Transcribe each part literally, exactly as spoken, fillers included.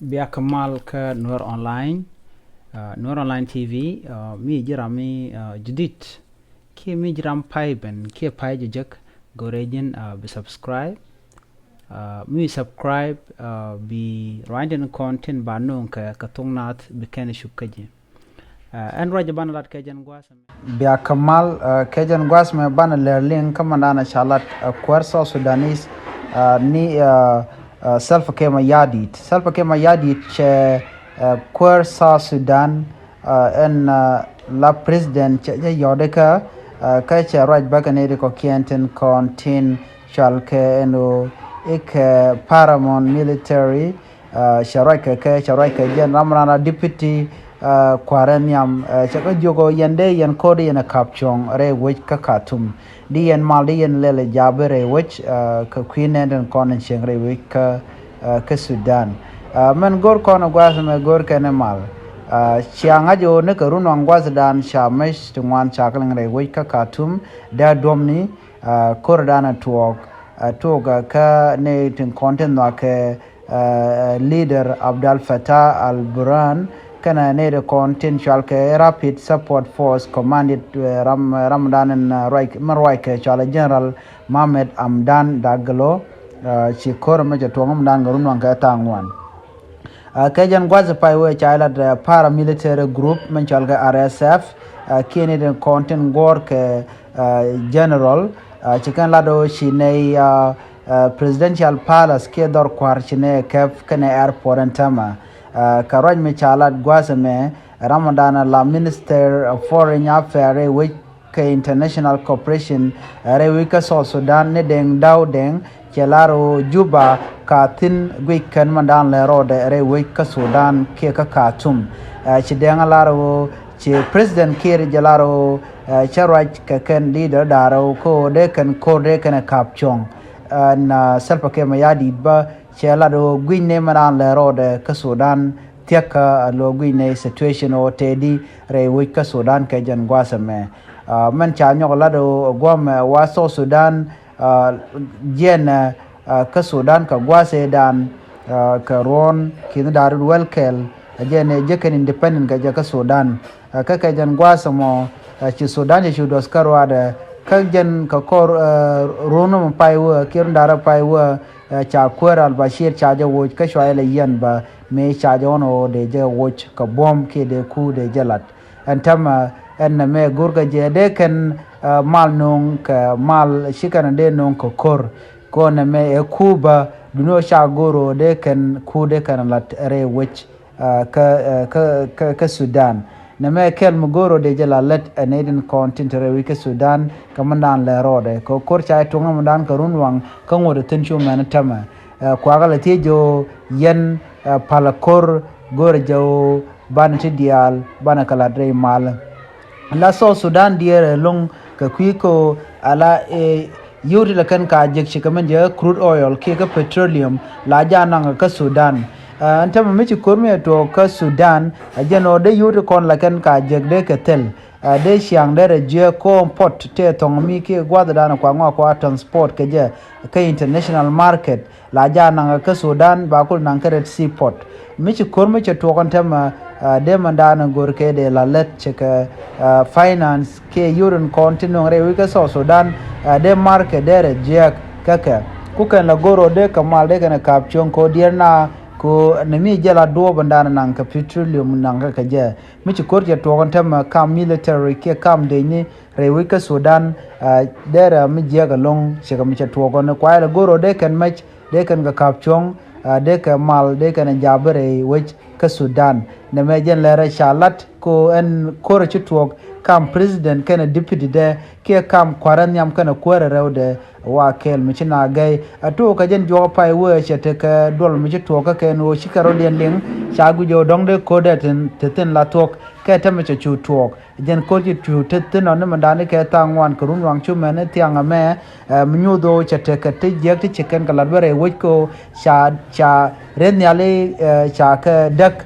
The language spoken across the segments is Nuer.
Bia kɛ mal kä Nuer Online, uh, Nuer Online T V, uh, mi ji̱ ram mi uh, judit. Kiɛ mi ji̱ ram pay ben kiɛ pay jɛ jek, go̱rɛ ji̱n uh, bi subscribe. Uh, mi subscribe uh, bi ruany tin kɔn tin ba no̱o̱ŋ kɛ kɛ thok nath bi kɛn cup kä ji̱. Uh, ɛn ruac banɛ lat kɛ jɛn gua̱a̱th. Bia kɛ mal uh, kɛ jɛn gua̱a̱th mɛ banɛ lɛr liŋ kä mandan a ca lat uh, kuäär South Sudanese uh, ni uh, uh, Salva Kiir Mayardit. Salva Kiir Mayardit cɛ uh, kuäär South Sudan uh, ɛn uh, la president cɛ jɛ yɔdikä uh, kä cɛ ruac bäkɛ ni ri kɔkiɛn tin kɔn tin cual kɛ ɛn o ikɛ paramount military. Uh, cɛ ruac kɛ kɛ cɛ ruac kɛ jɛn ram ran a deputy uh, kuarɛ nhiam uh, cɛ kä jiök ɔ yɛn dee yɛn ko̱r di yɛn a kap cuɔ̱ŋ rɛy wec kä Khartoum, di yɛn mal di yɛn lɛl a jabi rɛy wec uh, kɛ kui̱ nɛn den kɔn in cieŋ rɛy wec kä uh, kä Sudan. Uh, mɛn go̱r kɔn a gua̱th mɛ go̱r kɛn ɛ mal uh, cia ŋa̱c ɔ ni kɛ run waŋ gua̱th dan ca mec ti ŋuan ca kɛ liŋ rɛy wec kä Khartoum dee duɔmni uh, ko̱r dan a tuɔɔk uh, tuɔɔk uh, kä ni tin kɔn tin nhɔakɛ uh, leader Abdel Fattah al-Burhan kɛnɛ nɛy ti kɔn tin cual kɛ Rapid Support Force commanded uh, ram uh, ram dan in uh, ruac mɛ ruac kɛ cual General Mohamed Hamdan Dagalo uh, ci ko̱r mɛ cɛ tuɔŋ mɛ dan kɛ run waŋ kɛ thaŋ wan. Uh, kɛ jɛn gua̱th pay wee ca ilat uh, paramilitary group mɛ cual kɛ R S F uh, kiɛ nɛy ti kɔn tin guɔ̱ɔ̱r kɛ uh, general uh, ci kɛn lat o ci nɛy uh, uh, presidential palace kiɛ dhɔr kua̱r ci nɛ kɛp kɛnɛ airport ɛn tämɛ. Uh, kɛ ruac mi ca lat gua̱a̱th ɛmɛ Ramadan la minister of foreign affairs rɛy wec kɛ international cooperation uh, rɛy wec kä South Sudan ni Deng Dau Deng cɛ lar o Juba ka thin guic kɛn mandan lɛ rɔɔdɛ rɛy wec kä Sudan kiɛ kä Khartoum. Uh, ci Deng a lar o ci president Kiir jɛ lar o uh, cɛ ruac kɛ kɛn leader dar o ko dee kɛn ko̱r dee kɛn ɛ kap cuɔ̱ŋ. Ɛn uh, Salva Kiir Mayardit bä cɛ lat ɣöö gui̱ny ni mɛ raan lɛ rɔɔdɛ kä Sudan thiäkä a lo̱ gui̱ny ni situation ɣöö tɛɛdi rɛy wec kä Sudan kɛ jɛn gua̱a̱th ɛmɛ. Uh, mɛn ca nyɔk lat ɣöö gua̱a̱th ɛmɛ wa South Sudan uh, jiɛn uh, kä Sudan kɛ gua̱a̱th ëëdan uh, kɛ ruɔ̱n ki̱n da̱r wäl kɛl a jiɛn ɛ jɛ kɛn independent kɛ jɛ kä Sudan. Kä kɛ jɛn gua̱a̱th ɛmɔ ci Sudan cɛ cu duɔth kä ruaadɛ kä jɛn kɛ kɔr ruun ɛmɔ pay wä kiɛ run da̱rä pay wä ca kuäär Al Bashir ca jɛ woc kä cua ilɛ yɛn bä mëë ca jɛ ɣɔn ɣöö dee jɛ woc kɛ buɔ̱m kiɛ dee ku dee jɛ lat. Ɛn täämɛ ɛn nɛmɛ go̱rkɛ jɛ dee kɛn mal no̱o̱ŋ kɛ mal ci kɛn dee no̱o̱ŋ kɛ ko̱r. Kɛ ɣöö nɛmɛ ɛ ku bä duni ɣöö ca go̱r ɣöö dee kɛn ku dee kɛn lat rɛy wec. Kä kä kä kä Sudan. Nɛmɛ kɛl mi go̱o̱r rɔ dee jɛ la lät ɛ nɛy tin kɔn tin te rɛy wec kä Sudan kä mindan lɛ rɔɔdɛ kɛ ko̱r ca jɛ tuɔ̱ŋ ɛ mindan kɛ run waŋ kä ŋot ɛ thi̱n cu mɛn tämɛ. Kuakä lɛ thiec jɛ ɣöö yɛn palä ko̱r go̱o̱rɛ jɛ ɣöö banɛ ti diaal banɛ kɛ lat rɛy mal. La South Sudan diɛɛr ɛlɔ̱ŋ kɛ kui̱ kä ala ɛ yio̱w ti la kɛn ka jek ci kɛ mɛn jɛ crude oil kiɛ kä petroleum la ja naŋ kä Sudan. Ɛn tämɛ mi ci ko̱r mi ɛ tuɔɔk kä Sudan ɛ jɛn ɔ dee yio̱w ti kɔn la kɛn ka jek dee kɛ thil. Dee ciaŋ dee rɛ jiɛ ko̱o̱m pɔt tëë thɔŋ mi kiɛ gua̱thdan kua ŋɔak kua transport kɛ jɛ kä international market. La ja naŋ kä Sudan ba kul naŋ kä Red Sea port. Mi ci ko̱r mi cɛ tuɔk ɛn tɛmɛ dee mɛn daanɛ go̱r kɛ dee la lät cɛ kɛ finance kiɛ yurin kɔn ti nöŋ rɛy wi̱c kä South Sudan. Dee market dee rɛ jiɛk kä kɛ ku kɛn la go̱r ɔ dee kɛ mal dee kɛn ɛ kap cuɔ̱ŋ kɛ ɔ diɛr na kɛ ɔ nɛ mi jɛ la duɔɔp ɛn daanɛ naŋ kɛ petroleum naŋ kä kɛ jɛ. Mi ci ko̱r cɛ tuɔk ɛn tɛmɛ kam military kiɛ kam dee ni rɛy wec kä Sudan. Dee rɛ mi jiɛk ɛlɔ̱ŋ cikɛ mi cɛ tuɔk ɔn kuayɛ lɛ go̱r ɔ dee kɛn mɛc dee kɛn kɛ ka̱p cuɔ̱ŋ. Dee kɛ mal dee kɛn ɛ ja̱a̱p rɛy wec kä Sudan. Nɛmɛ jɛn lɛrɛ ca lat ko ɛn ko̱r ɛ ci tuɔk kam president kɛn ɛ deputy dɛ kiɛ kam kua̱rä nhiam kɛn ɛ kuäärɛ rɛwdɛ. Wa kɛɛl mi ci na gɛy a tuɔk kɛ jɛn juɔk pay wee cɛ tekɛ duɔl mi ci tuɔk kä kɛn ɣöö ci kɛ rɔ̱diɛn liŋ ca guic ɣöö dɔ̱ŋ dee ko̱dɛ te thi̱n la thuɔ̱k kɛ tɛmɛ cɛ cu tuɔɔk. Jɛn ko̱r ci cu te thi̱n ɔ ni mɛn da̱a̱n ikɛ tha̱a̱ŋ ŋuan kɛ run waŋ cu mɛn ithiaŋ ɛmɛ. Mi nyuuth ɣöö cɛ tekɛ ti jiäk ti ci kɛn kɛ la̱t bä rɛy wec kɛ ɣöö ca ca rɛy nhiali ca kɛ däk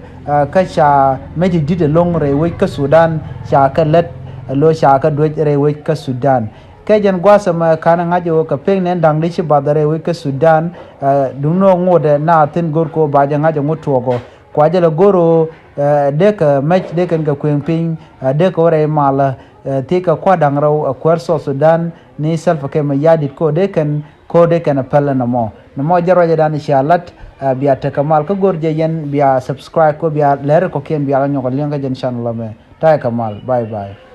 kä ca mec i̱ di̱t ɛlɔ̱ŋ rɛy wec kä Sudan ca kɛ lät. Lo̱ ca kɛ duec rɛy wec kä Sudan. Kɛ jɛn gua̱a̱th ɛmɛ ka̱n ɛ ŋa̱c ɛ ɣöö kɛ pek nɛn da̱ŋ di ci bath rɛy wec kä Sudan, ɛ, duŋni ɣöö ŋot ɛ na thi̱n go̱r kɛ ɣöö ba jɛ ŋa̱c ɛ ŋot tuɔɔk ɔ. Kua jɛ lɛ go̱r ɣöö, ɛ, dee kɛ mɛc dee kɛn kɛ kuëŋ piny, ɛ, dee kɛ wä rɛy malä, ɛ, thiec kɛ kua̱r da̱ŋ rɛw, ɛ, kuäär South Sudan ni Salva Kiir Mayardit kɛ ɣöö dee kɛn ko̱r dee kɛn ɛ päl ɛn ɛmɔ. Nɛmɔ jɛ ruacɛ dan cia lat, ɛ, bia tekɛ mal kä go̱r jɛ yɛn bia subscribe kɛ ɣöö bia lɛr kɔ̱kiɛn bia kɛ nyɔk ɛ li̱eŋ kä jɛn channel ɛmɛ. Ta̱yɛ kɛ mal. Bye bye.